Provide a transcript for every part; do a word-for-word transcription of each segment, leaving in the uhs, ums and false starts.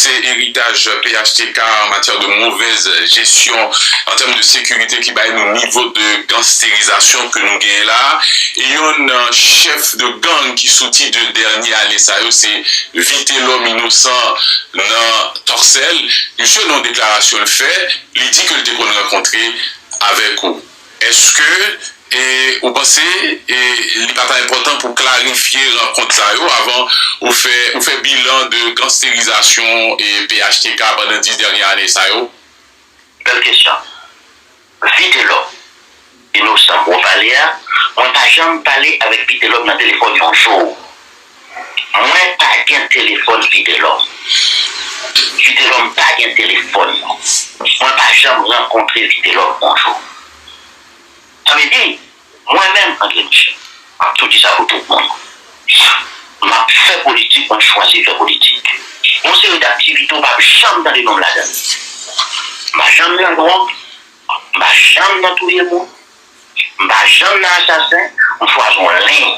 se eritaj P H T K an matyè de movèz jesyon an tèm de sekirite ki bay nou nivo de gansterizasyon ke nou genyen la. E yon chèf de gang ki soti de dènye ane sa yo, se Vitelhomme Innocent nan Tòksèl. Misye, nan yon deklarasyon l fè, li di ke l te konn rankontre avèk ou. Èske e ou panse e li pa ta enpòtan pou klarifye rankont sa yo avan ou fè ou fè bilan de gansterizasyon e P H T K pandan dis dènye ane sa yo? Bèl kesyon. Vitelhomme Innocent ou pale a, mwen pa janm pale avèk Vitelhomme nan telefòn yon jou. Mwen pa gen telefòn Vitelhomme. Vitelhomme pa gen telefòn mwen. Mwen pa janm rankontre Vitelhomme yon jou. Sa vle di, mwen menm, André Michel, m ap tou di sa pou tout moun. M ap fè politik, mwen chwazi fè politik. Yon seri d aktivite ou p ap janm tande non m ladan l. M pa janm nan dwòg, m pa janm nan touye moun, m pa janm nan asasen, m chwazi yon liy.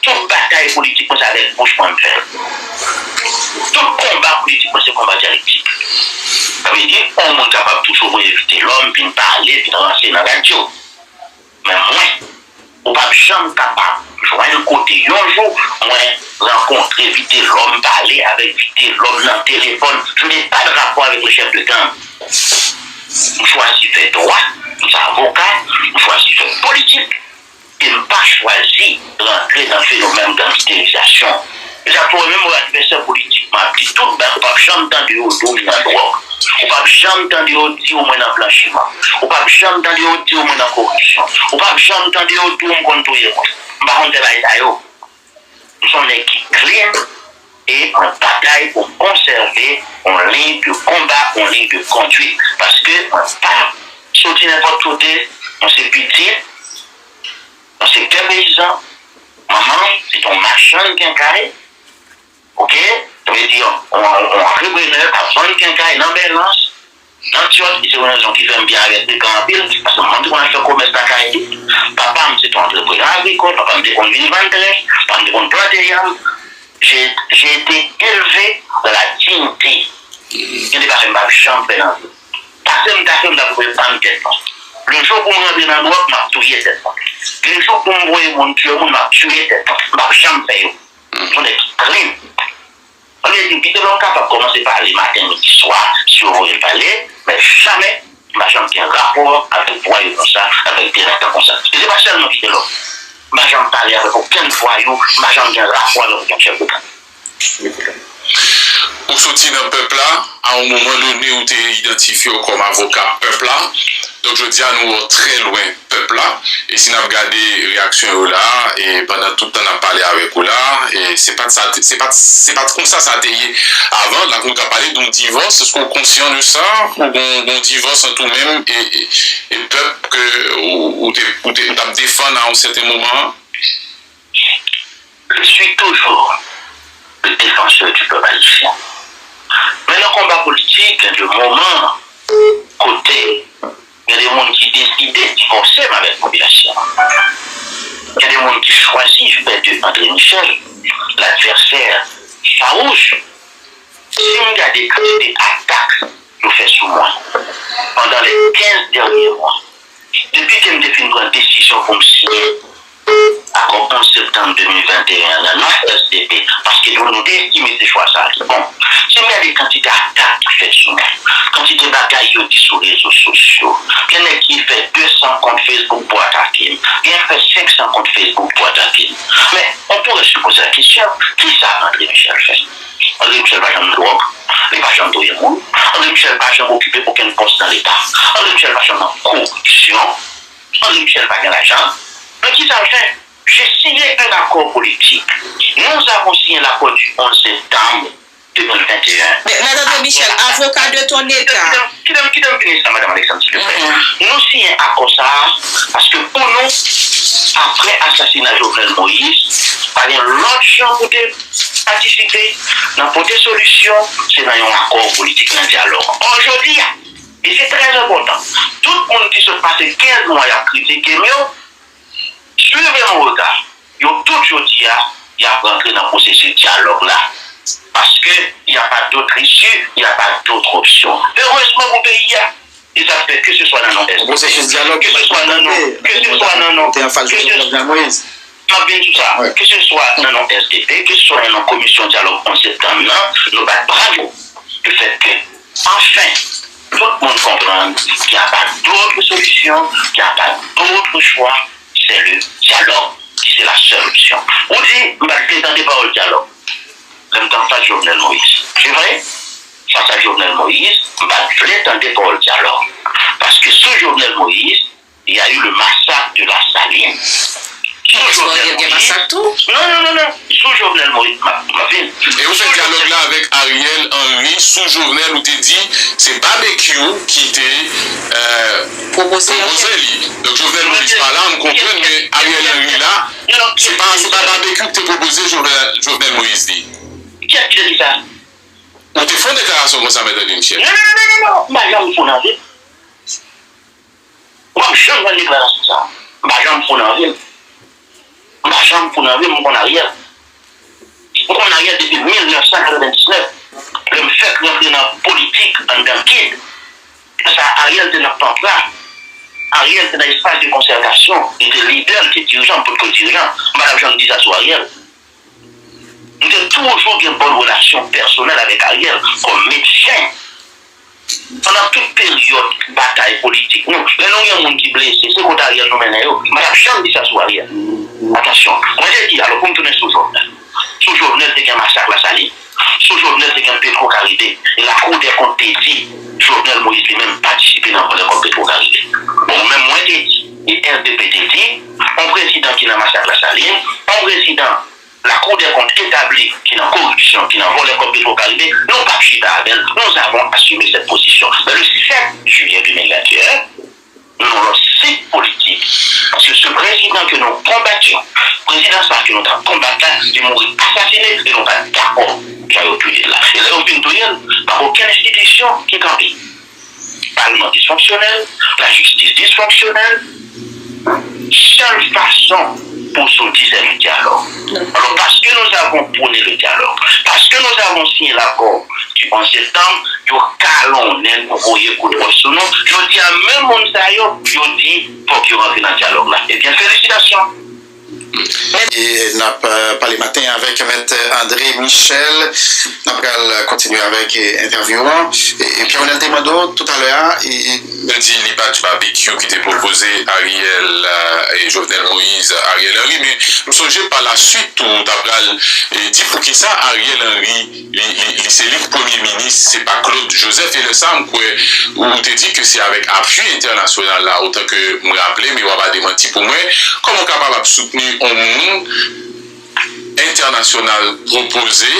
Tout batay politik mwen se avèk bouch mwen m fè l. Tout konba politik mwen se konba dyalektik. Sa vle di, yon moun kapab toujou voye Vitelhomme vin pale, vin ranse nan radyo. Men mwen, ou p ap janm kapab jwenn kote yon jou mwen rankontre Vitelhomme, pale avèk Vitelhomme nan telefòn. Je n'ai pas de rapport avec le chef de gang. M chwazi fè dwa, m se avoka, m chwazi fè politik, e m pa chwazi rantre nan fenomèn gangsterizasyon. Mezanmi, ou menm ou advèsè politik, m ap di tout bak, ou p ap janm tande yo di w m nan dwòg. Ou p ap janm tande yo di w mwen nan blanchiman. Ou p ap janm tande yo di w mwen nan koripsyon. Ou p ap janm tande yo di w m konn touye moun. M pa konn fè bagay sa yo. M se yon nèg ki clean e mwen batay pou m konsève yon liy de konba, yon liy de kondwit. Paske mwen pa soti nenpòt kote, mwen se pitit yon sektè peyizan, manman m se te yon machann kenkay, oke? Sa vle di yon, yon, yon antreprenè k ap vann kenkay nan Bèlans, nan Tyòt, e se yon rezon ki fè m byen avèk Frekan anpil, paske mwen te konn al fè komès lakay li. Papa m se te yon antreprenè agrikòl, papa m te konn vin vann trè, papa m te konn plante yanm. J'ai, j'ai été élevé dans la dignité. Gen de bagay m p ap janm fè nan vi m. Pase m ta fè, m t ap voye pann tèt mwen. Lejou pou m rantre nan dwòg, m ap touye tèt mwen. Lejou pou m voye moun tiye moun, m ap tiye tèt mwen. M p ap janm fè yo. Yon nèg ki clean. Sa vle di, Vitelhomme kapab kòmanse pale maten, midi, swa, si yo voye l pale, men jamè m pa janm gen rapò avèk vwayou konsa, avèk delenkan konsa. E se pa sèlman Vitelhomme. M pa janm pale avèk okenn vwayou, m pa janm gen rapò avèk okenn chèf de gang. Ou soti nan pèp la, a yon moman done ou te idantifye w kòm avoka pèp la. Donk jodi a nou wè w trè lwen pèp la. E si n ap gade reyaksyon yo la, e pandan tout tan n ap pale avèk ou la, e se pa t sa, se pa t, se pa t konsa sa te ye avan. La nou ka pale de yon divòs, èske w konsyan de sa? Ou gen yon divòs ant ou menm e, e, e pèp ke ou, ou te, ou te, ou t ap defann a yon sèten moman? Je suis toujours le défenseur du peuple haïtien. Men nan konba politik, gen de moman kote gen de moun ki deside divòse m avèk popilasyon an. Gen de moun ki chwazi fè de André Michel ladvèsè fawouch. Si m gade kantite atak yo fè sou mwen pandan les quinze derniers mois, depi ke m te fin pran desizyon pou m siyen akò onz septanm de mil venteyen an nan non S D P, paske nou, nou te estime se chwa sa a ki bon. Si m gade kantite atak ki fèt sou mwen, kantite bagay yo di sou rezo sosyo, gen nèg ki fè de san kont Facebook pou atake m, gen k fè senk san kont Facebook pou atake m. Men, on pourrait se poser la question, kisa André Michel fè? André Michel pa janm nan dwòg, li pa janm touye moun, André Michel pa janm okipe okenn pòs nan Leta, André Michel pa janm nan koripsyon, André Michel pa gen lajan. Men kisa l fè? J'ai signé un accord politique. Nous avons signé l'accord du onze septembre deux mille vingt et un. Men, Mèt André Michel, avocat de ton état. Kite m, kite m, kite m fini sa, Madame Alexandre, silvouplè. Nou siyen akò sa a, paske pou nou, apre asasina Jovenel Moïse, pa gen lòt jan pou te patisipe nan pote solisyon, se nan yon akò politik, nan dyalòg. Or, jodi a, e se trè enpòtan, tout moun ki sot pase kenz mwa y ap kritike m yo, swiv mon regard, yo tout jodi a, y ap rantre nan pwosesis dyalòg la. Paske qu'il n'y a pas d'autre issue, il n'y a pas d'autre option. Erezman pou peyi a, e sa k fè keseswa nan non S D P, keseswa nan non, keseswa nan non, keseswa, m ap vin sou sa, keseswa nan non S D P, keseswa nan non Komisyon Dyalòg onz Septanm nan, nou bat bravo. Le fait que, enfin, tout moun konprann qu'il n'y a pas d'autre solution, qu'il n'y a pas d'autre choix, c'est le dialogue qui c'est la seule option. Ou di, m pa t vle tande pawòl dyalòg lè m t anfas Jovenel Moïse. Se vre, fas a Jovenel Moïse, m pa t vle tande pawòl dyalòg. Paske sou Jovenel Moïse, il y a eu le massacre de la Saline. Sou Jovenel Moïse. Non, non, non, non. Sou Jovenel Moïse, m ap vin. E ou fè dyalòg la avèk Ariel Henry sou Jovenel, ou te di se Babekyou ki te euh, pwopoze li. Donk Jovenel Moïse pa la, m konprann, men Ariel Henry la, se pa, se pa Babekyou ki te pwopoze Jovenel, Jovenel Moïse li. Kiyès ki te di sa? Ou te fè yon deklarasyon konsa, Mèt André Michel? Non, non, non, non, non, non. M pa janm fou nan vi m. Ou p ap janm jwenn deklarasyon sa. M pa janm fou nan vi m. M pa janm fou nan vi m, m konn Ariel. M konn Ariel depi mil nèf san katrevendiznèf, lè m fèk rantre nan politik anndan kid. Lè sa a, Ariel te nan Panpra. Ariel te nan espas de konsètasyon. Li te lidè, li te dirijan, m potko dirijan. M pa t ap janm di sa sou Ariel. M te toujou gen bòn relasyon pèsonèl avèk Ariel kòm medsen. Pandan tout peryòd batay politik nou, lè nou gen moun ki blese, se kot Ariel nou mennen yo. M pa t ap janm di sa sou Ariel. Atansyon, mwen te di, alò pou m tounen sou Jovenel. Sou Jovenel te gen masak Lasalin. Sou Jovenel te gen Petro Caribe. E Lakou dè kont te di, Jovenel Moïse li menm patisipe nan vòlè kòb Petro Caribe. Bon, mwen menm mwen te di, e S D P te di, yon prezidan ki nan masak Lasalin, yon prezidan Lakou dè kont etabli ki nan koripsyon, ki nan vòlè kòb Petro Caribe, nou p ap chita avè l, nous avons assumé cette position. Men le sept juillet deux mille vingt et un, nou nan lòt sik politik. Paske se prezidan ke nou konbat yo, prezidan sa ke nou t ap konbat la, li mouri asasinen e nou pa t dakò jan yo touye l la. E lè yo fin touye l, pa gen okenn enstitisyon ki kanpe. Palman disfonksyonèl, lajistis disfonksyonèl. Sèl fason pou soti, se le dialogue. Alors, parce que nous avons prôné le dialogue, parce que nous avons signé l'accord du onze septembre, yo kalonnen nou, voye kout wòch sou nou. Jodi a, menm moun sa yo, yo di fòk yo rantre nan dyalòg la. Ebyen, felisitasyon. E n ap euh, pale maten avèk Mèt André Michel. N ap pral kontinye avèk euh, entèvyou an. E, e Pierre Renel te mande w toutalè a, e, e, L di li pa t Babekyou ki te pwopoze Ariel euh, e Jovenel Moïse, Ariel Henry, men m sonje pa la suite ou ta pral e, di poukisa Ariel Henry li, li, li se li k premye minis, se pa Claude Joseph. E lè sa a, m kwè ou te di ke se avèk apui entènasyonal la, otan ke m raple, men w a pa demanti pou mwen. Kòman w kapab ap soutni yon moun entènasyonal pwopoze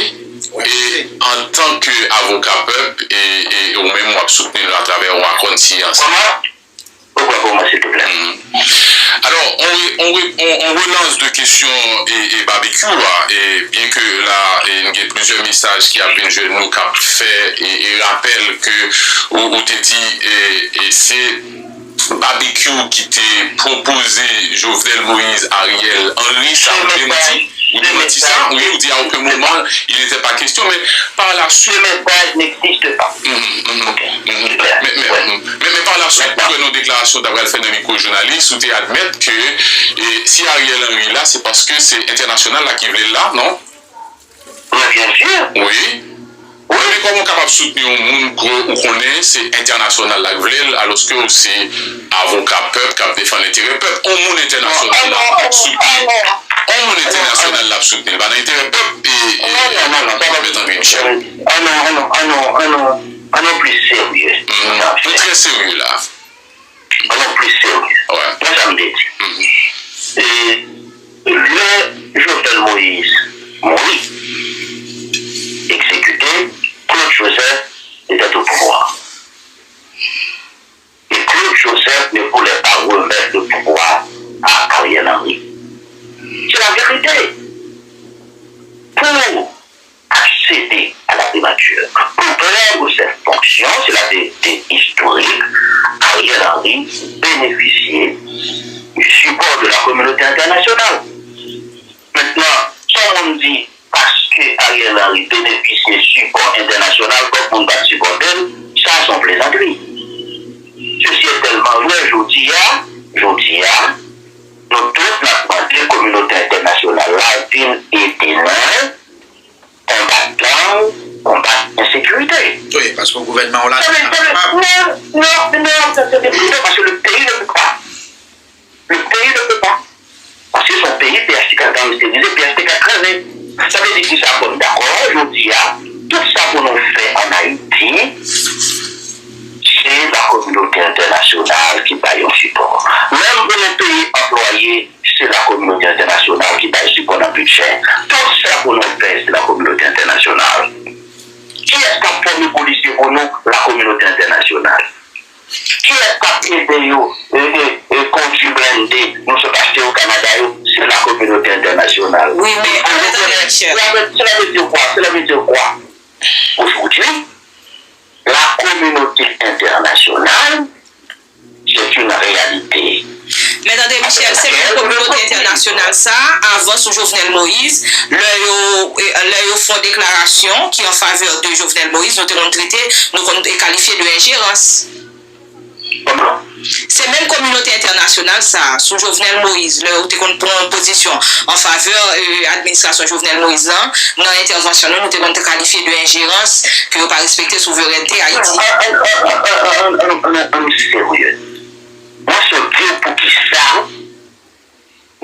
e antanke avoka pèp e, e ou menm w ap soutni l atravè yon akò n siyen ansanm? Ou pran pou mwen, silvouplè. Alò, on, on, on, on relans de kesyon e, e Babekyou a, e byen ke la e, n gen plizyè mesaj ki ap vin jwenn nou k ap fè e, e rapèl ke ou, ou te di e, e se Babekyou ki te pwopoze Jovenel Moïse, Ariel Henry, sa ou demanti? Ou demanti sa? Wi, ou di à aucun moment il n'était pas question, mais par la suite. Ce message n'existe pas. Mhm, mhm, mhm. Mais, mais, mhm. Mais, mais par la suite, ou wè nan deklarasyon w ta pral fè nan mikwo jounalis, ou te admèt ke e, si Ariel Henry la, se paske se entènasyonal la ki vle l la, non? Mais bien sûr. Wi. Wi, men kòman w kapab soutni yon moun ke ou konnen se entènasyonal la k vle l, alòske w se avoka pèp k ap defann enterè pèp? Yon moun entènasyonal la soutni l. Yon moun entènasyonal la ap soutni l. Pa nan enterè pèp e, e, Mèt André Michel. Ann nou, ann nou, ann nou, ann nou, ann nou pli serye. Mhm. Nou trè serye la. Ann nou pli serye. Wè. Men sa m te di. Mhm. E lè Jovenel Moïse mouri, egzekite, Claude Joseph était au pouvoir. Et Claude Joseph ne voulait pas remettre le pouvoir à Ariel Henry. C'est la vérité. Pour accéder à la primature, pour prendre cette fonction, cela a été historique, Ariel Henry bénéficiait du support de la communauté internationale. Maintenant, sa moun di, paske Ariel Ariel Henry benefisye sipò entènasyonal, lòt moun pa t sipòte l, sa se yon plezantri. Sesi e tèlman vre, jodi a, jodi a, nou tout n ap mande kominote entènasyonal la vin ede nou konbat gang, konbat ensekirite. Wi, paske gouvènman w la. Sa vle, sa vle, non, non, non, sa se de, non, paske le pays ne peut pas. Le pays ne peut pas. Paske se yon peyi P H T K gangisterize, P H T K kraze. Sa vle di ki sa? Bon, dakò, jodi a, tout sa pou nou fè ann Ayiti, se lakominote entènasyonal ki bay yon sipò. Menm pou yon peyi anplwaye, se lakominote entènasyonal ki bay sipò nan bidjè. Tout sa pou nou fè, se lakominote entènasyonal. Kiyès k ap fòme polisye pou nou? Lakominote entènasyonal. Kiyès k ap ede yo, e, e, e, kondui blende nou sot achte yo Kanada yo? Se lakominote entènasyonal. Wi, men, Fò yo André konnen, Michel. Sela vle, sela vle di kwa? Sela vle di kwa? Aujourd'hui, la communauté internationale, c'est une réalité. Men tande, Michel, se menm kominote entènasyonal sa, avan sou Jovenel Moïse, lè yo, e, lè yo fè yon deklarasyon ki an favè de Jovenel Moïse, nou te konn trete, nou konn kalifye de enjerans. Kòman? Se menm kominote entènasyonal sa, sou Jovenel Moïse, lè yo te konn pran pozisyon an favè, e, administrasyon Jovenel Moïse lan, nan entèvansyon nou, nou te konn kalifye de enjerans, ke yo pa respekte souverènte Ayiti. An, an, an, an, an, an, an, an, an, an, serye. Mwen sot di w poukisa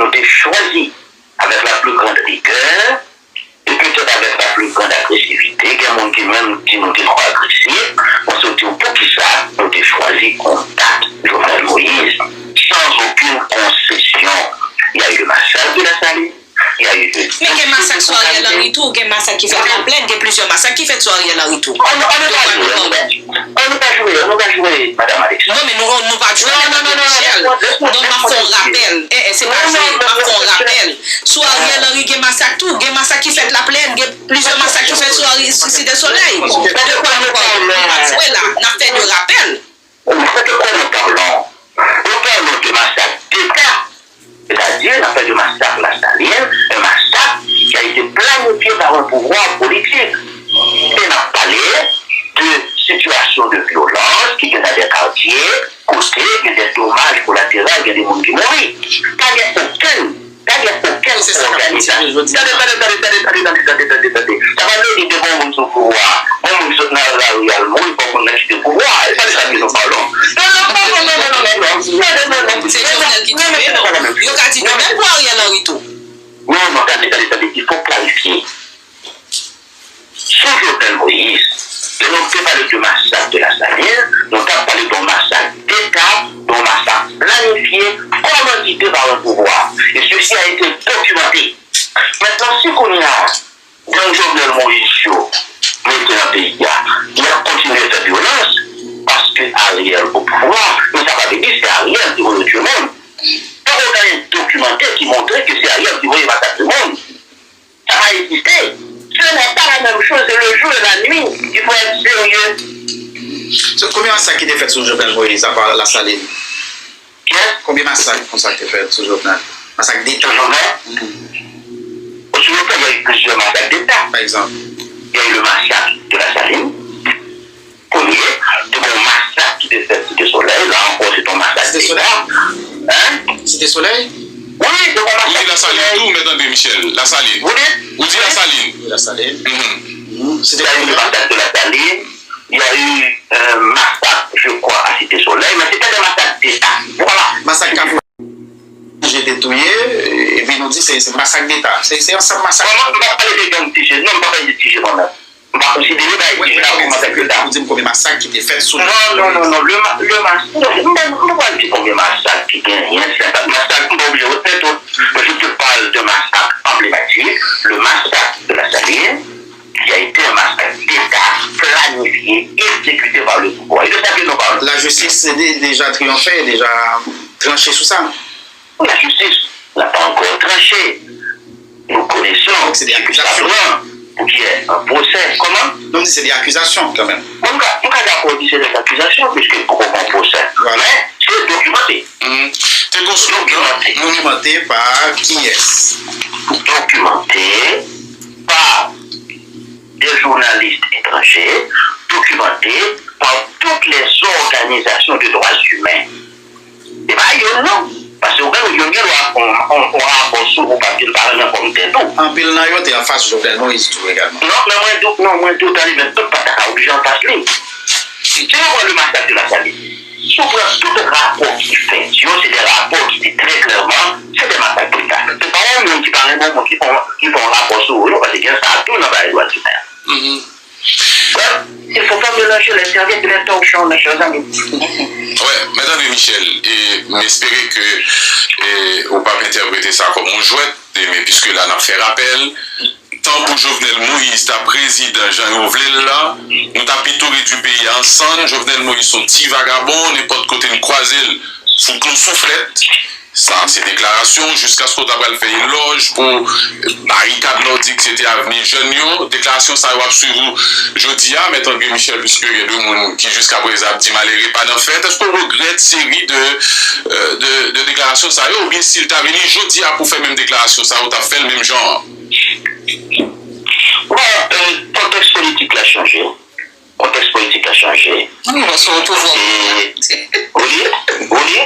nou te chwazi, avec la plus grande rigueur, e petèt avec la plus grande agressivité, gen moun ki menm di nou te twò agresif, mwen sot di w poukisa nou te chwazi konbat Jovenel Moïse, sans aucune concession. Il y a eu le massacre de la Saline, il y a eu le... Men gen masak sou Ariel Henry tou, gen masak ki fèt Laplèn, gen plizyè masak ki fèt sou Ariel Henry tou. An nou pa jwe, an nou pa jwe, an nou pa jwe, Madame Alexis. Non, men nou, nou pa jwe, non, non, non, non, Michel. Non, m ap fè yon rapèl. Eh, eh, se pa jwe, m ap fè yon rapèl. Sou Ariel Henry gen masak tou, gen masak ki fèt Laplèn, gen plizyè masak ki fèt sou Ari-, sou Site Solèy. De kwa nou pale? Nou pa jwe la, n ap fè de rapèl. Vous faites quoi, nous parlons? Nous parlons de massacre d'État. C'est-à-dire, l'affaire du massacre La Saline, un massacre qui a été planifié par un pouvoir politique. E n ap pale de sitiyasyon de vyolans ki gen nan de katye, kote gen de domaj kolateral, gen de moun ki mouri. Pa gen okenn, pa gen okenn òganizasyon. Tande, tande, tande, tande, tande, tande, tande, tande, tande. Sa pa vle di depi yon moun sou pouvwa, yon moun sot nan lari al mouri, fòk moun nan kite pouvwa. E pa de sa ke nou pale. Non, non, non, non, non, non, non, non. Tande, non, non. Se Jovenel ki tuye nou. Yo ka di de menm pou Ariel Henry tou. Non, non, tande, tande, tande. Il faut clarifier. Sou Jovenel Moïse, lè nou te pale de masak de Lasalin, nou t ap pale de yon masak deta, de yon masak planifye, kòmandite pa yon pouvwa. E sesi a ete dokimanté. Mentnan, si kounye a, gang Jovenel Moïse yo mete nan peyi a, y ap kontinye fè vyolans, paske Ariel o pouvwa, men sa pa vle di se Ariel ki voye yo tiye moun. Poko gen anyen dokimante ki montre ke se Ariel ki voye masakre moun. Sa pa egziste. Ce n'est pas la même chose, c'est le jour et la nuit. Il faut être sérieux. So, konbyen masak ki te fèt sou Jovenel Moïse, apa Lasalin? Kiyès? Konbyen masak konsa ki te fèt sou Jovenel? Masak deta. Sou Jovenel? Mhm. Sou Jovenel, il y a eu plusieurs massacres d'État. Pa egzanp? Il y a eu le massacre de la Saline. Premye, te gen yon masak ki te fèt Site Solèy, la ankò, se te yon masak deta. Site Solèy? Hein? Site Solèy? Wi, te gen yon masak Site Solèy. Ou di Lasalin tou, men tande, Michel, Lasalin. Ou di? Ou di Lasalin. Wi, Lasalin. Mhm. Mhm. Site Solèy. Il y a eu le massacre de la Saline, il y a eu un massacre, je crois, à Cité Soleil, mais c'était des massacres d'État. Voilà. Masak Kafou. Ti Je te touye, epi nou di se, se masak deta. Se, se ansanm masak. Mwen, mwen, m pa pale de gang Ti Je, non, m pa pale de Ti Je mwen menm. M pa konsidere bagay Ti Je a kòm masak deta. Ou di m konbyen masak ki te fèt sou... Non, non, non, non, le ma-, le mas-, non, m pa, m pa pral di konbyen masak ki genyen, senkant masak, m pa oblije retni tout. Mais je te parle d'un massacre emblématique, le massacre de la Saline, qui a été un massacre d'État planifié, exécuté par le pouvoir. Et de ça que nous parlons. Lajistis dé-, deja triyonfe, deja tranche sou sa. Lajistis n'a pas encore tranché. Nous connaissons ce que ça prend pour qu'il y ait un procès. Comment? Non, m di se de akizasyon kanmenm. Bon, m ka, m ka dakò di se de akizasyon, piske poko gen pwosè. Voilà. Men, se dokimanté. Mhm. Te gen yon slogan, dokimanté. Monumenté pa kiyès? Dokimanté pa jounalis etranje dokimante pa tout lèzòganizasyon de dwa imen. E pa youn non. Paske ou gen, youn gen dwa fè yon rapò sou ou paske l pa renmen kòm tèt ou. Anpil nan yo te anfas Jovenel Moïse tou egalman. Non, men mwen di w, non, mwen di w, Taliban, tout pa ta ka oblije anfas li. Si nou pran le masak de Lasalin, si w pran tout rapò ki fèt yo, se de rapò ki di trè klèman, se de masak de Leta. Se pa yon moun ki pa renmen yon moun ki fè yon, ki fè yon rapò sou ou, non, paske gen sa tou nan bagay dwa imen. Bref, il faut pas mélanger les serviettes et les torchons, mes chers amis. Wè, Mèt André Michel, e m espere ke e, ou p ap entèprete sa kòm yon jwèt, e, men piske la n ap fè rapèl, tan pou Jovenel Moïse ta prezidan jan yo vle l la, nou ta pito redui peyi a an sann. Jovenel Moïse se yon ti vagabon, nenpòt kote n kwaze l, fout nou souflèt. Sa se deklarasyon, jiskaske w ta pral fè elòj pou barikad Nòdik, se te avni jèn yo. Deklarasyon sa yo ap swiv ou jodi a, Mèt André Michel, piske gen de moun ki jiskaprezan ap di malere pa nan fèt. Èske w regrèt seri de, de, de deklarasyon sa yo, oubyen si l ta vini jodi a pou fè menm deklarasyon sa yo, w t ap fè l menm jan an? Bon, kontèks politik la chanje. Kontèks politik la chanje. Wi, paske w pouvwa. Ou li? Ou li?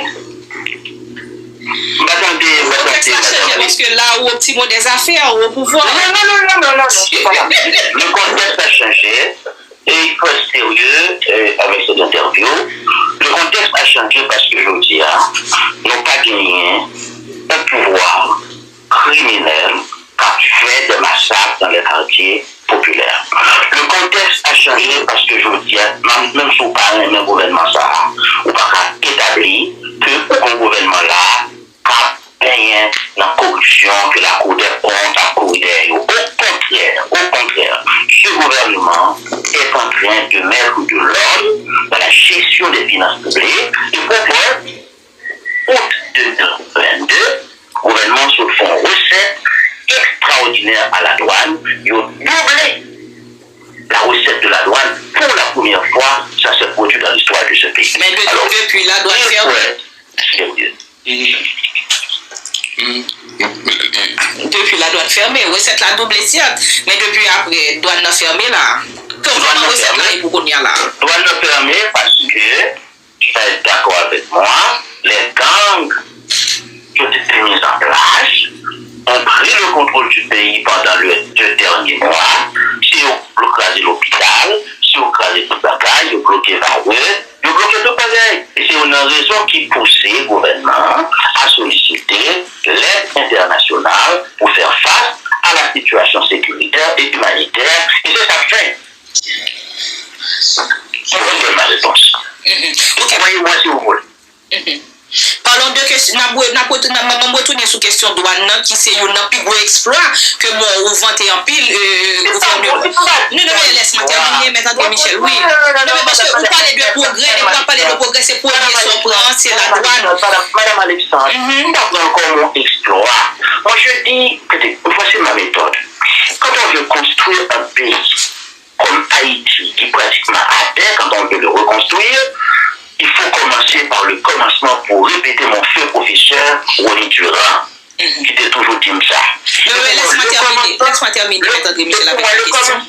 M pa tande, m pa tande. Kontèks la chanje paske la ou optimo dè zafè, ou o pouvwa. Non, non, non, non, non, non, non, se pa sa. Le contexte a chanje, e il faut être sérieux euh, avec cette interview. Le contexte a changé parce que jodi a, nou pa genyen un pouvoir criminel k ap fè des massacres dans les quartiers populaires. Le contexte a changé parce que jodi a, menm si w pa renmen gouvènman sa a, ou pa ka etabli ke ou gon gouvènman la a k ap benyen nan koripsyon ke la Cour des comptes ap kouri dèyè yo. Au contraire, au contraire, ce gouvernement est en train de mettre de l'ordre dans la gestion des finances publiques et pour preuve, août deux mille vingt-deux, gouvènman sot fè yon resèt ekstraòdinè a la dwàn, yo double la recette de la douane pour la première fois, ça s'est produit dans l'histoire de ce pays. Men depi la dwàn fèmen. Depi la dwàn fèmen, resèt la double, sèt, men depi apre dwàn nan fèmen la. Kòman resèt la ye pou kounye a la? Dwàn nan fèmen paske, tu vas être d'accord avec moi, les gangs qui ont été mis en place ont pris le contrôle du pays pendant les deux derniers mois. Se yo k kraze lopital, se yo k kraze tout bagay, yo bloke Varreux, yo bloke tout bagay. E se youn nan rezon ki pouse gouvènman an a solisite lèd entènasyonal pou fè fas a la sitiyasyon sekirite e imanitè, e se sa k fèt. Ou konprann ma repons. Ou kwè mwen si ou vle. Parlons de question, n ap, n ap, n ap, n ap retounen sou kesyon dwàn nan ki se youn nan pi gwo eksplwa ke bon ou vante anpil gouvènman. Non, non, men lès mwen tèmine, Mèt André Michel, wi. Non, men paske ou pale de pwogrè, depi w ap pale de pwogrè, se premye sa w pran, se ladwàn. Madame Alexandre, m pa pran l kòm yon eksplwa. Moi, je dis, écoutez, voici ma méthode. Quand on veut construire un pays, comme Haïti, qui est pratiquement à terre, quand on veut le reconstruire, il faut commencer par le commencement pour répéter mon feu professeur Rony Durand, qui te toujours dit ça. Laisse-moi terminer, laisse-moi terminer, Maître André Michel, avec la question.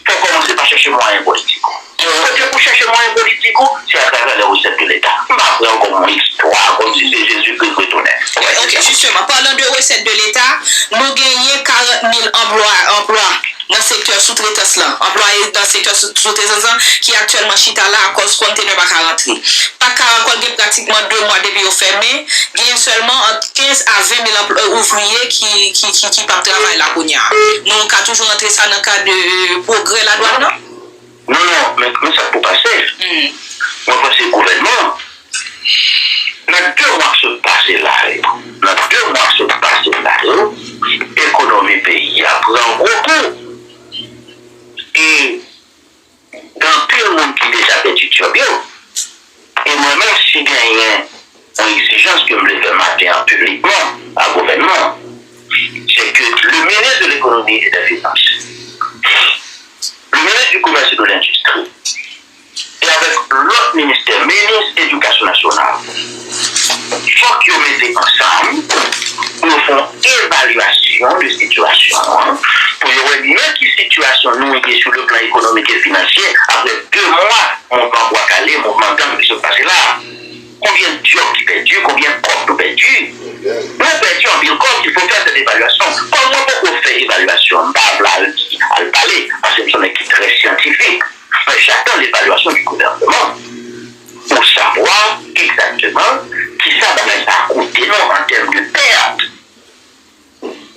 Faut commencer par chercher moyen politique. Kote pou chèche mwayen politik ou, se atravè lè resèt de Leta. M pa pran l kòm yon istwa, kòmsi se Jezikri k retounen. Ok, justement, parlant de recette de l'État, nou genyen karant mil anplwa, anplwa nan sektè soutretans lan, anplwaye nan sektè soutretans lan ki aktyèlman chita la akòz kontènè pa ka rantre. Pak Karakòl gen pratikman de mwa depi yo fèmen, genyen sèlman ant kenz a ven mil anplwa ouvriye ki ki ki ki p ap travay la kounye a. Nou ka toujou rantre sa nan kad pwogrè ladwàn nan? Non, non, men men sa k pou pase. Mwen panse gouvènman an, nan de mwa k sot pase la yo, nan de mwa k sot pase la yo, ekonomi peyi a pran gwo kou. E gen anpil moun ki deja pèdi djòb yo. E mwen menm, si genyen yon egzijans ke m vle fè maten an piblikman a gouvènman an, se ke le ministre de l'économie et des finances, le ministre du commerce et de l'industrie, e avèk lòt ministè, minis edikasyon nasyonal, fòk yo mete ansanm pou yo fè yon evalyasyon de sitiyasyon an, pou yo wè Nan ki sitiyasyon nou ye sou le plan ekonomik e finansye apre de mwa mouvman Bwa Kale, mouvman gang ki sot pase la a? Konbyen djòb ki pèdi, konbyen kòb nou pèdi? Nou pèdi anpil kòb, il faut faire cette évaluation. Kòm mwen poko fè evalyasyon, m pa vle al di, al pale, paske m se yon nèg ki trè syantifik. Men j'attends l'évaluation du gouvernement pour savoir exactement kisa bagay sa a koute nou an tèm de pèt.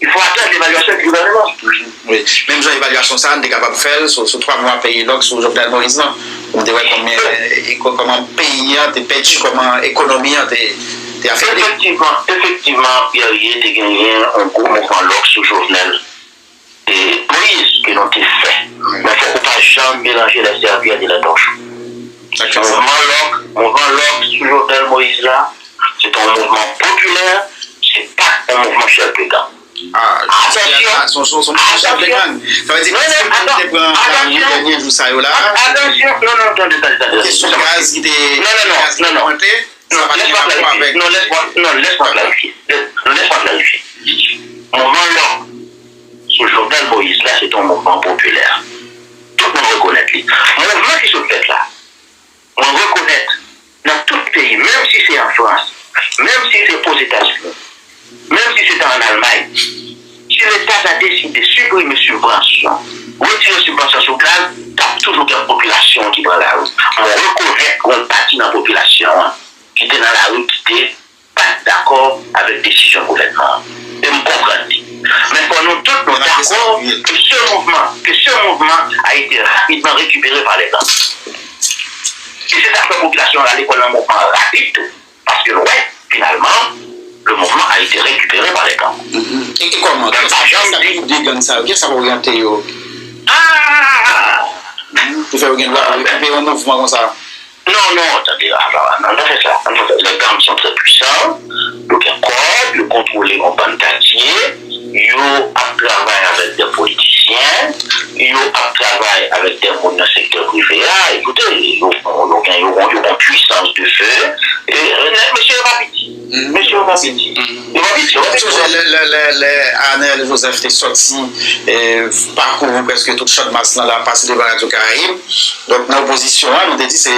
Il faut attendre l'évaluation du gouvernement. Wi. Menm jan evalyasyon sa a, n te kapab fè l sou, sou twa mwa peyi lòk sou Jovenel Moïse lan. Pou n te wè konbyen, e, kòman peyi an te pèdi, kòman ekonomi an te, te afekte. Efektivman, efektivman, Guerrier, te genyen yon gwo mouvman lòk sou Jovenel e Moïse ke nou te fè. Men fòk ou pa janm melanje les serviettes et les torchons. Mouvman lòk, mouvman lòk sou Jovenel Moïse la, se te yon mouvman popilè, se pa yon mouvman chèf de gang. Atansyon, atansyon, non, non, atann, atansyon, non, non, tande, tande, tande, tande. Kesyon gaz ki te, non, non, non, non, non, non, lès mwen klarifye, non, lès mwen, non, lès mwen klarifye, non, lès mwen klarifye. Mouvman lòk sou Jovenel Moïse la, se te yon mouvman popilè. Tout moun rekonèt li. Mouvman ki sot fèt la, mwen rekonèt nan tout peyi, menm si se an Frans, menm si se Ozetazini, menm si se ta an Almay, si Leta ta deside siprime sibvansyon, retire sibvansyon sou gaz, t ap toujou gen popilasyon an ki pran lari. Mwen rekonèt yon pati nan popilasyon an ki te nan lari, ki te pa t dakò avèk desizyon gouvènman an. E m konprann li. Men fò nou tout nou dakò que ce mouvement, que ce mouvement a été rapidement récupéré par les gangs. E se sa k fè popilasyon an ale pran nan mouvman an rapid tou. Paske nou wè, finalman, le mouvement a été récupéré par les gangs. Mhm. E, e kòman? Mwen pa janm di de gang sa yo, kiyès k ap oryante yo? Ah! Pou fè yo gen dwa pou yo koupe yon mouvman konsa. Non, non, tande, ann pa, ann pa fè sa, ann pa fè sa. Les gangs sont très puissants, yo gen kòb, yo kontwole yon bann katye, yo ap travay avèk de politisyen, yo ap travay avèk de moun nan sektè prive a. Ekoute, yo, yo gen, yo, yo gen puissance de feu. E, nèg, mesye yo pa piti. Mesye yo pa piti. Yo pa piti, yo pa piti. Lè, lè, lè, lè Arnel Joseph te sòti, e, pakouri prèske tout Channmas lan, l ap pase devan Radyo Karayib. Donk, nan opozisyon an, nou te di se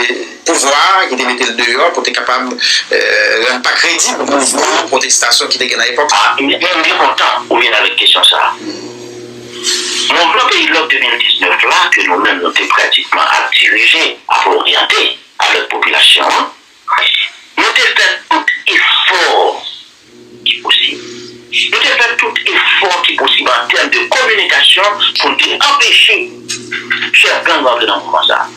pouvwa a ki te mete l deyò pou te kapab, e, rann pa kredib mouvman pwotestasyon ki te gen nan epòk sa. Ah, m byen, m byen kontan ou vin avèk kesyon sa a. Mouvman Peyi Lòk de mil diznèf la, ke nou menm nou te pratikman ap dirije, ap oryante avèk popilasyon an, nou te fè tout efò ki posib. Nou te fè tout efò ki posib an tèm de kominikasyon pou n te anpeche chèf gang rantre nan mouvman sa a.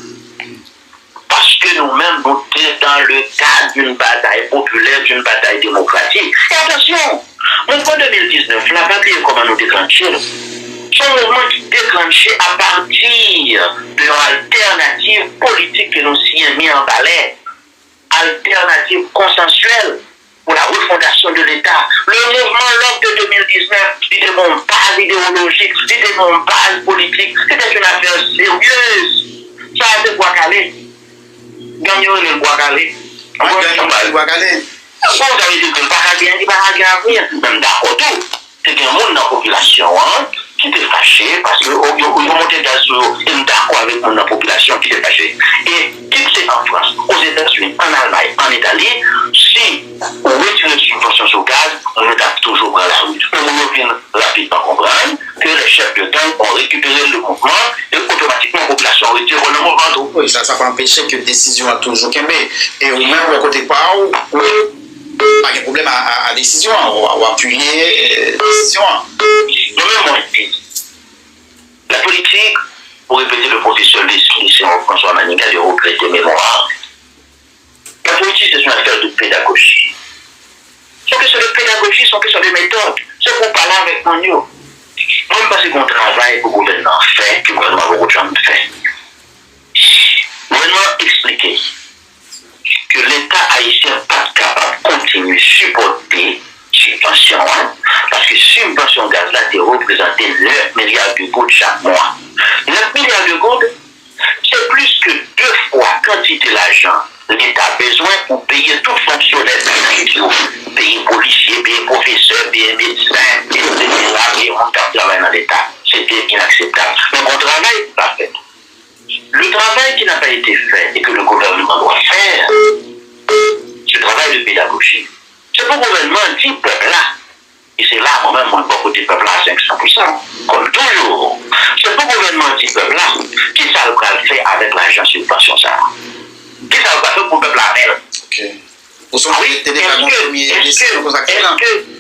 Paske nou menm, nou te dans le cadre d'une bataille populaire, d'une bataille démocratique. E atansyon, mouvman de mil diznèf la, pa bliye kòman nou deklanche l. Se yon mouvman ki deklanche apati de yon altènativ politik ke nou siyen mi an balè. Altènativ konsansyèl pour la refondation de l'État. Le mouvman Lòk de de mil diznèf, li te gen yon baz idewolojik, li te gen yon baz politik. C'était une affaire sérieuse. Sa a se Bwa Kale. Gang yo rele l Bwa Kale. Gang yo rele l Bwa Kale. Bon, sa vle di ke l pa ka gen, li pa ka gen avni. Men m dakò tou. Te gen moun nan popilasyon an ki te fache paske yo, yo, yo monte gaz sou yo. E m dakò avèk moun nan popilasyon ki te fache. E kit se an Frans, Ozetazini, an Almay, an Itali, si ou retire sibvansyon sou gaz, moun yo t ap toujou pran lari. Men moun yo vin rapidman konprann que les chefs de gang ont récupéré le mouvement et automatiquement popilasyon an retire kò l nan mouvman an tou. Wi, sa, sa pa anpeche ke desizyon an toujou kenbe. E ou menm, bò kote pa w, ou pa gen pwoblèm a, a, a desizyon an, w, w apiye, e, desizyon an. Nou menm, mwen di, la politique, pour répéter le professeur Lis-, lycéen François Manigat, de regretter mémoire. La politique, c'est une affaire de pédagogie. C'est une question de pédagogie, c'est une question de méthode. Se pou w pale avèk moun yo. Mwen, m panse gen yon travay pou gouvènman an fè, ke gouvènman an poko janm fè. Gouvènman an eksplike ke Leta ayisyen pa t kapab kontinye sipòte sibvansyon an, paske sibvansyon gaz la te reprezante nèf milya de goud chak mwa. Nèf milya de goud, se plis ke de fwa kantite lajan Leta bezwen pou peye tout fonksyonè piblik yo, peye polisye, peye pwofesè, peye medsen, etsetera, peye moun k ap travay nan Leta. Se te inakseptab. pèp la a senk san pou san. Kòm toujou, se pou gouvènman di pèp la ki sa l pral fè avèk lajan sibvansyon sa a. Ki sa l pral fè pou pèp la avè l? Ou sonje te deja gen yon premye desizyon konsa ki fèt la?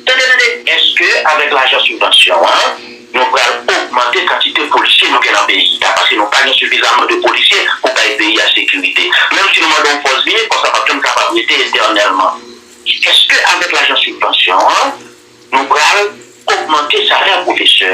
Tande, tande, èske avèk lajan sibvansyon an, nou pral ogmante kantite polisye nou gen nan peyi a? Paske nou pa gen sifizaman de polisye pou bay peyi a sekirite. Menm si nou mande yon fòs vini, fòs la p ap janm kapab rete etènèlman. Èske avèk lajan sibvansyon an, nou pral ogmante salè pwofesè?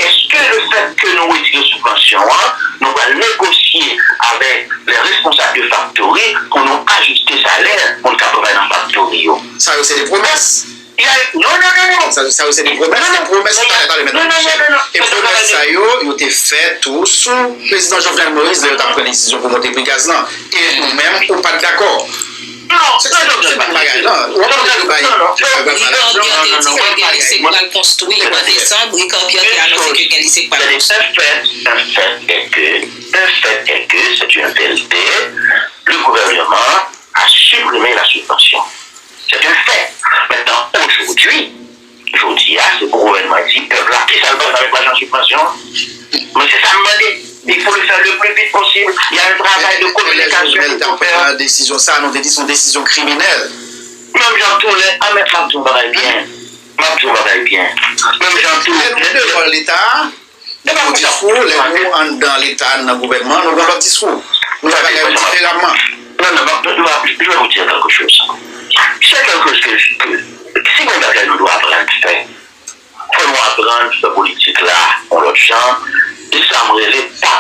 Èske lefètke nou retire sibvansyon an, nou pral negosye avèk lè responsab de faktori pou nou ajiste salè moun k ap travay nan faktori yo? Sa yo se de pwomès. Non, non, non, non. Sa, sa yo se de pwomès, se pwomès talè, talè, mèt Michel. E pwomès sa yo, yo te fèt tou sou prezidan Jovenel Moïse lè yo t ap pran desizyon pou monte pri gaz lan. E ou menm, ou pa t dakò. Non, se, se, se pa bagay, non. Ou ap monte pri gaz lan. Ricardo te di ke gen lise k pral konstwi an desanm. Ricardo te anonse ke gen lise k pral konstwi. Un fait, un fait est que, un fait est que, c'est une vérité, le gouvernement a supprimé la subvention. C'est un fait. Maintenant, aujourd'hui, jodi a, se pou gouvènman di pèp la ki sa l pral fè avèk lajan sibvansyon an. Mwen, se sa m mande. Il faut le faire le plus vite possible. Il y a un travail de communication qu'il faut faire. Lè Jovenel t ap pran desizyon sa a, nou te di se yon desizyon kriminèl. Menm jan tou lè, an mèt, m ap di yon bagay byen. M ap di yon bagay byen. Menm jan tou lè, lè nou devan Leta, nou gon diskou, lè nou anndan Leta, nan gouvènman, nou gon lòt diskou. Nou fè bagay yo diferaman. Non, non, non, non, je vais vous dire quelque chose. C'est quelque chose que, que, si gon bagay nou dwe aprann fè, fò nou aprann fè politik la yon lòt jan, e sa m rele pa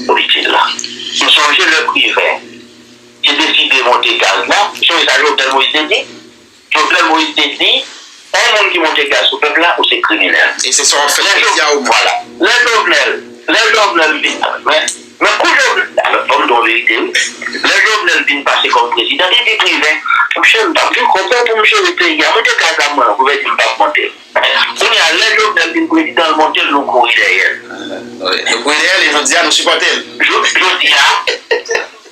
politik la. M sonje lè Privè te deside monte gaz la, ou sonje sa Jovenel Moïse te di? Jovenel Moïse te di, yon moun ki monte gaz sou pèp la, ou se kriminèl. E se sa w ap fè jodi a ou menm. Vwala. Lè Jovenel, lè Jovenel vin, men, men kou Jovenel, alò, fò m di w verite, wi. Lè Jovenel vin pase kòm prezidan, li di Privè, monchè, m p ap vin konpè pou m jere peyi a. Monte gaz la mwen, Privè di m p ap monte l. Kounye a, lè Jovenel vin prezidan, l monte l, nou kouri dèyè l. Nou kouri dèyè l, e jodi a, nou sipòte l. Jo-, jodi a,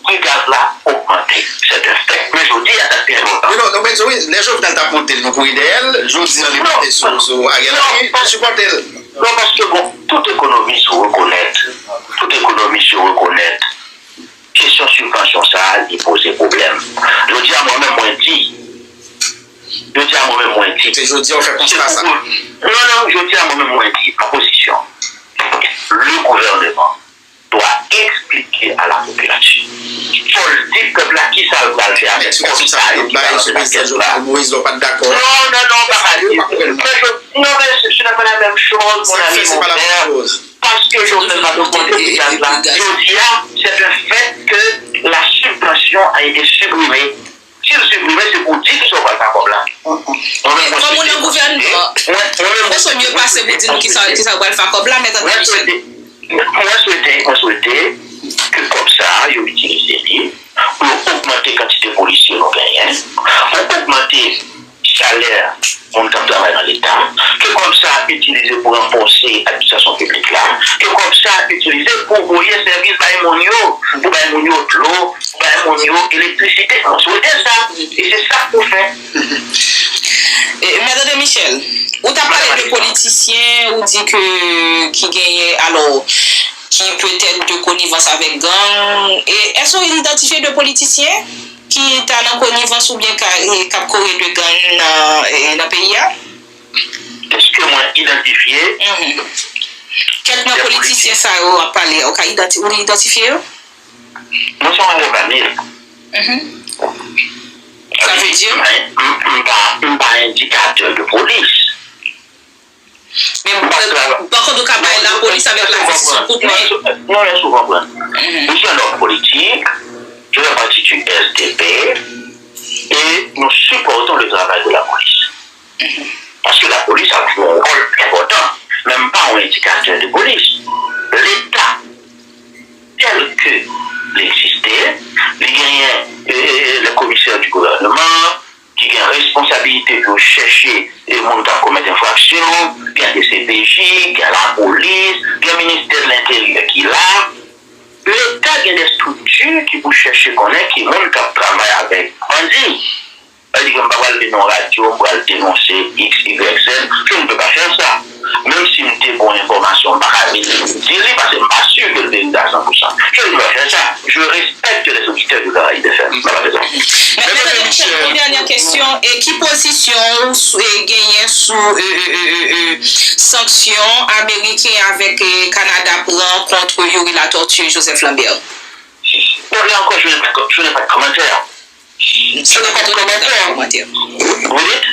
pri gaz la ogmante. C'est un fait. Men jodi a, sa k pi enpòtan. Non, non, men wi, lè Jovenel t ap monte l, nou kouri dèyè l. Jodi a, li monte sou, sou Ariel Henry, nou sipòte l. Non, paske bon, tout ekonomis yo rekonèt, tout ekonomis yo rekonèt, kesyon sibvansyon sa a, li poze pwoblèm. Jodi a, mwen menm, mwen di, jodi a, mwen menm, mwen di, se jodi a w fè konsta sa? Non, non, jodi a, mwen menm, mwen di, opozisyon, le gouvernement doit expliquer à la population. Fò l di pèp la ki sa l pral fè avèk kòb sa yo ki pral antre nan kès la. Non, non, non, pa pale. Non, men ce n'est pas la même chose, mon ami, mon frère. Paske Jovenel pa t ogmante pri gaz la. Jodi a, c'est un fait que la subvention a été supprimée. Si l siprime, se pou di kisa w pral fè ak kòb la. Mwen menm, mwen swete, mwen swete, mwen, mwen menm, mwen swete, mwen swete, mwen swete, mwen swete ke kòb sa a, yo itilize li pou yo ogmante kantite polisye nou genyen, pou ogmante salè moun k ap travay nan Leta, ke kòb sa a itilize pou ranfòse administrasyon piblik la, ke kòb sa a itilize pou voye sèvis bay moun yo, pou bay moun yo dlo, bay moun yo elektrisite. Mwen swete sa. E se sa k pou fèt. E, Mèt André Michel, ou t ap pale de politisyen, ou di ke ki genyen, alò, ki petèt de konivans avèk gang. E èske w idantifye de politisyen ki ta nan konivans oubyen ka, e, k ap kore de gang nan, e, nan peyi a? Èske mwen idantifye? Mhm. Kèk nan politisyen sa yo w ap pale a, ou ka idanti-, ou idantifye yo? Mwen se yon Ariel Henry. Mhm. Sa vle di? M pa, m, m pa, m pa endikatè de polis. Men, pa kont, ou ka bay lapolis avèk lajistis yon kout men. Non, èske w konprann? Mhm. Je suis un homme politique, je fais partie du S D P, et nous supportons le travail de la police. Mhm. Paske lapolis ap jwe yon wòl enpòtan, men m pa yon endikatè de polis. Leta, tel ke l egziste, li genyen, e, e, e, le komisè di gouvènman, ki gen responsabilite pou yo chèche, e, moun k ap komèt enfraksyon, gen D C P J, gen lapolis, gen ministè de lenteryè ki la. Leta gen de estrikti ki pou chèche konnen ki moun k ap travay avèk bandi. Sa vle di ke m pa pral vin nan radyo, m pral denonse X, Y, Z. Je ne peux pas faire ça. Men si m te bon enfòmasyon, m pa ka vin di li, paske m pa si ke l verite a san pou san. Je ne peux pas faire ça. Je respecte les auditeurs de Caraïbes F M. M pa ka fè sa. Mèt André Michel, yon dènyè kesyon. E ki pozisyon ou genyen sou sanksyon Ameriken avèk Kanada pran kont Youri Latortue e Joseph Lambert? Bon, là encore, je n'ai pas de commentaire. Je n'ai pas de commentaire. Vous dites?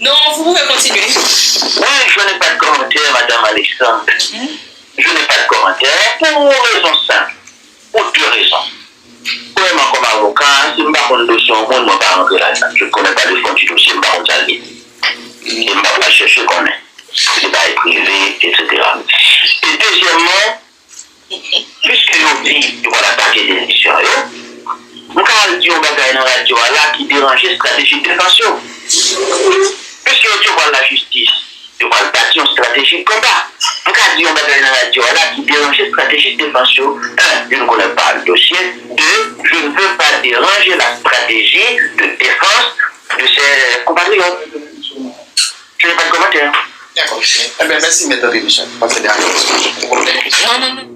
Non, vous pouvez continuer. Oui, je n'ai pas de commentaire, Madame Alexandre. Je n'ai pas de commentaire pour une raison simple, pour deux raisons. Premyèman, kòm avoka, si m pa konn dosye yon moun, mwen pa rantre ladan. Je ne connais pas le fond du dossier, m pa konn sa l ye. E m pa pral chèche konnen. Se bagay prive, etsetera. E dezyèmman, piske yo di yo pral atake eleksyon yo, m ka al di yon bagay nan radyo a la ki deranje estrateji defans yo. Piske yo di yo pral lajistis, yo pral bati yon estrateji konba. M ka di yon bagay nan radyo a la ki deranje estrateji defans yo. Un, je ne connais pas le dossier. Deux, je ne veux pas déranger la stratégie de défense de ces compatriotes. Je n'ai pas de commentaire. Dakò. Ebyen, mèsi, Mèt André Michel. Mwen se dènye kesyon. Non, non, non.